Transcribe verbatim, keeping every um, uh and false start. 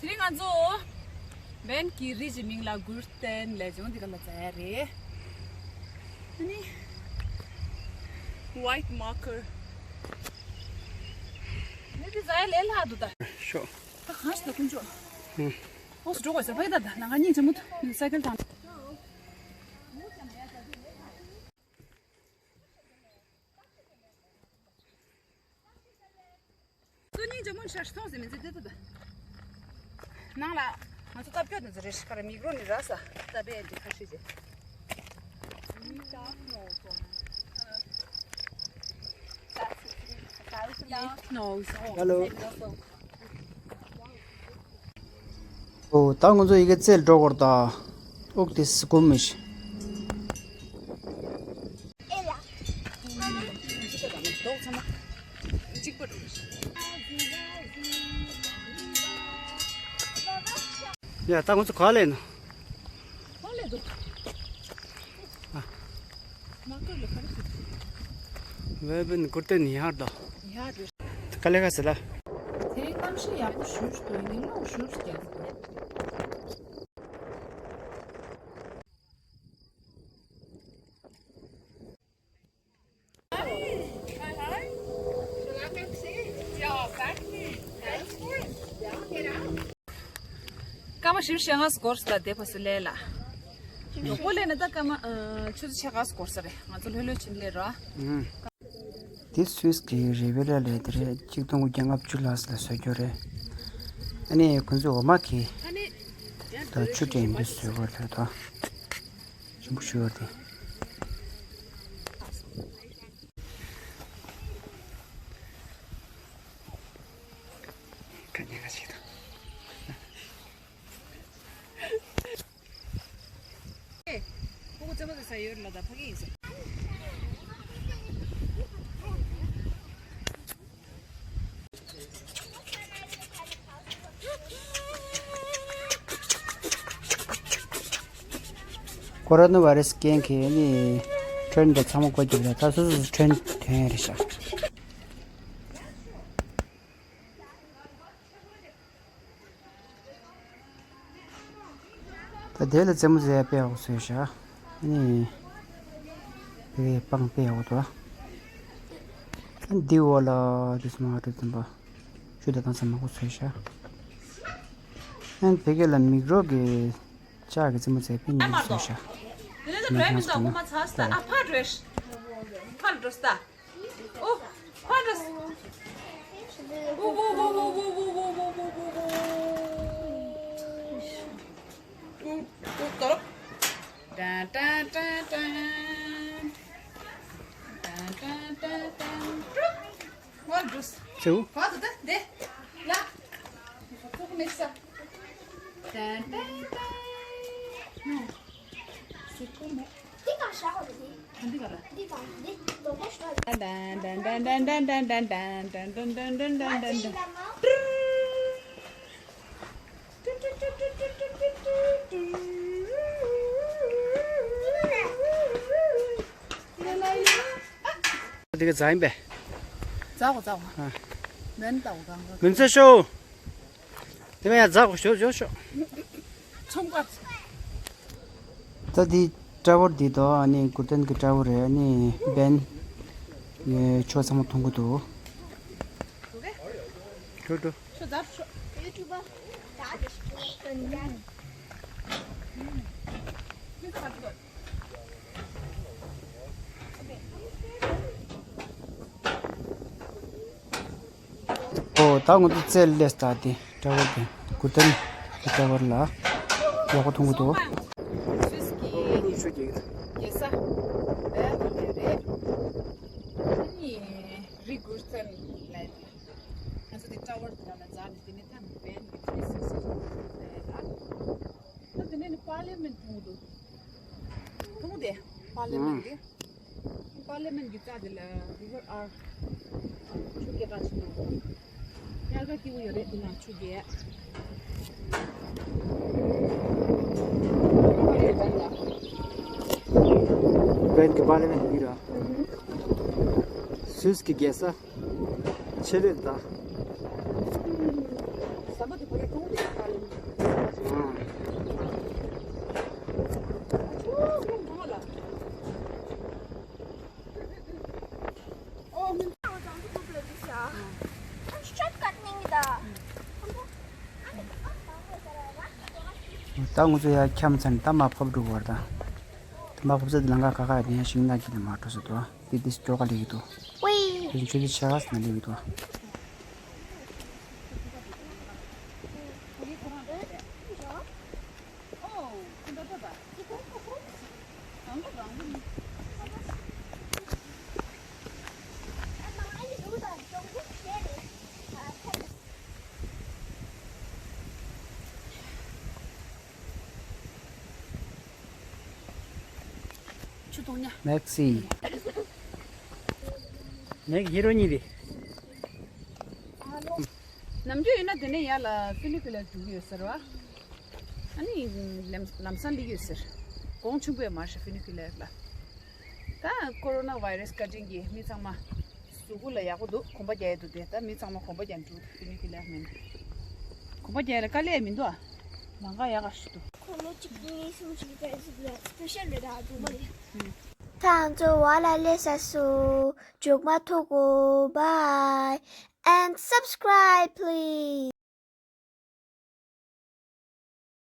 དེ་རིང་ང་ཚོ་བན་གྱི་རི་གི་མིང་ལ་གུར་ཏན་ལབ་བྱུང་། འདི་ག་ལ་ཛ་ཡ་རེད། ཨ་ནི་white marker ནི་འདི་ཛ་ཡ་ལས་སླ་འདུག་ད། ཤོག་ད་གང་ཞིག་ད་དཀོན་མཆོག་ཨུ། ཨོ་སུ་འགྲོ་དགོས་ཟེར་བ་ཡི་ད་ད་ལ་ང་གཉིས་ཆེན་མོ་ད་སའི་ཀལ་དང་། སུ་གཉིས་ཇོ་མོ་ཤར་སོང་ཟེར་མི་ཚེ་དེ་ད་ད། ནང་ལ་ང་ཚོ་སྟབས་སྐྱོ་དེ་ཚོ་རེ་ཞིག་ག་རེ་མིག་རོ་ནི་ར་ས་ད་བས་འདི་ཁ་ཤས་ཅེ། Hello. ཨོ་ད་ང་ཚོ་ཡི་གེ་རྩེད་འགྲོ་གོར་ད། ཨོག་དེ་སི་ཀོ་མི་ཤི། ཡ་ད་ང་ཚོ་ག་ལས་ན། ག་ལས་འདུག་ཨ། མ་ཀར་ལ་ག་རེ་ཟེར། ཝེ་བན་གུར་ཏེ་ནི་ཧར་དོ། ཡ་རེད། ག་ལས་ག་ཟེར་ལ། དེ་རིང་གནམ་གཤིས་ཡག་པོ་ཞེ་པོ་ཞིག་འདུག་ཡིན་ནའི་གློག་ཞེ་པོ་ཞིག་རྒྱག་གི་འདུག་སྐར་མ་བཞི་བཅུ་ཞེ་ལྔ་སྐོར་ལ་བསྡད་པ་སུ་ལས་ལ། ཡག་པོ་ལས་ན་ད་སྐར་མ་ཆུ་ཚོད་ཕྱེད་ཀ་སྐོར་ས་རེད། ང་ཚོ་ལྷོད་ལྷོད་ཕྱིན་ལས་རོ། འདི་སུད་སི་གི་རི་བེ་ར་ལས་དེ་རེད། གཅིག་སྟོང་དགུ་བརྒྱ་ལྔ་བཅུ་ལྷག་ཙམ་ལ་བཟོས་རྒྱུ་རེད། ཨ་ནི་ཁོང་ཚོས་འོ་མ་གི་ད་ཆུ་དྲན་འདི་བཟོས་པ་རེད་ད། ཆེན་པོ་ཞུ་བ་དེ། ཁ་ཉན་ཁ་ཞིག་དང་། ཨེ། ཁོ་ཁོ་ཚེ་མ་ཚེ་ས་ཡོད་ལ་ད་ཕ་གི་ཡིན་ཟེར། ཀོ་རོ་ན་བྷ་ར་སི་རྐྱེན་གྱིས་ནི་ཁྲོན་དེ་ཚང་མ་བཀོད་རྒྱུ་རེད། ད་སོ་སོ་སོ་ཁྲོན་ཐོན་ཡ་རེད་ཤག་ད་དེ་ལ་རྩེད་མོ་རྩེ་ཡ་དཔེ་ཡག་པོ་བཟོས་ཤག་ཨ་ནི་དེ་གའི་སྤང་དཔེ་ཡག་པོ་འདུག་ཨ་ནི་འདི་འོག་ལ་དེ་ཚོ་མ་འགྲོ་དུམ་པ་ཆུ་དང་ཐང་ཚང་མ་གོ་བཟོས་ཤག་ཨ་ནི་དེ་གའི་ལ་མིག་རོགས་ཀྱི་ལྕགས་ཀྱི་རྩེད་མོ་རྩེ་དཔེ་ཉིན་བཟོས་ཤག་དེ་ནས་ད་བྲོས་མི་འདུག་ཨ་ཁུ་མ་ཚ་སྟ། ཨ་ཕར་འགྲོས། ཕར་འགྲོ་སྟ། ཨོ། ཕར་འགྲོ། ཨོ་ཨོ། ཨོ་ཨོ། ཏོ་རོ། ཏན་ཏན་ཏན་ཏན། ཏན་ཏན་ཏན་ཏན། ཧོལ་འགྲོ། ཚེའུ། བ་དུ་ད་དེ། ལ། ཐུག་མེད་ས། ཏན་ཏན་ཏན། སི་ཀུ་མེད། འདི་ག་ཤ་བ་དེ། འདི་ག་ལ། འདི་ག་འདི་དོ་པོ་ཤ། ཏན་ཏན་ཏན་ཏན། འདི་ག་ཛ་ཡིན་པས། ཛ་གོ་ཛ་གོ། ཨ། མེན་ད་གོ་གང་གོ། མུན་ཚ་ཤོ། དེ་མ་ཡ་ཛ་གོ་ཤོ་ཤོ་ཤོ། ཚོང་པ། ད་འདི་ཊ་ཝར་འདི་དོ། ཨ་ནི་གུར་ཏན་གི་ཊ་ཝར་རེད། ཨ་ནི་བན་ཆོ་ཚང་མ་མཐོང་གི་འདུག་འགྲོ་འགྲོ། ཤོ་ཛ་ཤོ། ཡུ་ཊུབ་པ། ཨོ་ད་ང་ཚོ་རྩེད་ལས་ད་དེ་ཊ་ཝར་དེ་གུར་ཏན་གྱི་ཊ་ཝར་ལ་ཡག་པོ་མཐོང་གི་འདུག་སུད་སི་གི་རྒྱལ་ས་བྷེལ་ལ་རེད། ཨ་ནི་རི་གུར་ཏན་ལ་རེད། ང་ཚོ་དེ་ཊ་ཝར་དེ་ལ་འཛེགས་ནས་དེ་ནས་ཐམ་བན་གྱི་ཐི་སིག་སི་ཊི་ལ་རེད་ད། ད་དེ་ནས་ནི་པར་ལི་མེན་ཊི་མཐོང་གི་འདུག་མཐོང་གི་དེ་པར་ལི་མེན་ཊི་དེ། པར་ལི་མེན་ཊི་གི་རྩ་དེ་ལ་རི་ཝར་ཨར་ཆུ་རྐྱལ་ག་ཆུ་འདུག་དབྱར་ཁ་སྐྱིད་པོ་ཡོད་རེད། དེ་ན་ཆུ་རྐྱལ། བན་གྱི་པར་ལི་མེན་ཊི་འདི་ར། སུད་སི་གི་རྒྱལ་ས། ཆེད་ལས་ད། ཟམ་པ་དེ་བོད་ཀྱི་ཀྲུང་གོ་དེ་ཡང་དཀའ་ལས། ད་ང་ཚོ་ཡར་འཁྱམས་ཚར་ནས་ད་མར་བབས་འགྲོ་གི་ཡོད་རེད་ད། ད་མར་བབས་ཚར་དུས་ལམ་ཁ་ཁ་ཁ་ཡར་ཡང་ཤིང་ནགས་ཀྱི་ནང་མར་འགྲོ་ས་འདུག་དེ་དེ་སྐྱོ་ག་ལེགས་ཀྱི་འདུག་དེ་ཆུ་དེ་ཆེ་ག་ས་ན་ལེགས་ཀྱི་འདུག་ཆུ་འཐུང་ཉ། མེག་སི། མེག་ཧི་རོ་ཉི་རེད། ནམ་རྒྱུན་ཡིན་ན་དེ་ནས་ཡར་ལ་ཧྥི་ནི་ཀུ་ལར་འགྲོ་གི་ཡོད་ཟེར་བ། ཨ་ནི་ལམ་ལམ་སང་སླེབས་ཡོད་ཟེར། གོང་ཆེན་པོ་ཡང་མ་རེད་ཤག་ཧྥི་ནི་ཀུ་ལར་ལ། ད་ཀོ་རོ་ན་བྷའི་རེས་བཀའ་དྲིན་གྱིས་མི་ཚང་མ་གཟུགས་པོ་ལ་ཡག་པོ་འདུག་གོམ་པ་རྒྱག་ཡས་འདུག་དེ་ད་མི་ཚང་མ་གོམ་པ་རྒྱག་འགྲོ་འདུག་ཧྥི་ནི་ཀུ་ལར་མིན། གོམ་པ་རྒྱག་ཡས་ལ་དཀའ་ལས་མི་འདུག་ཨ། ལམ་ཁ་ཡག་ག་ཞིག་འདུག་ཁོ་ལོ་གཅིག་གཉིས་གསུམ་བཞི་བརྒྱད་ཅུ་ལ་སི་པེ་ཤལ་རེད་ད་རྫོང་པ་རེད། ད་ང་ཚོ་བ་ལ་སླེབས་ས་སུ་མཇུག་མ་ཐུག་གོ bye and subscribe please.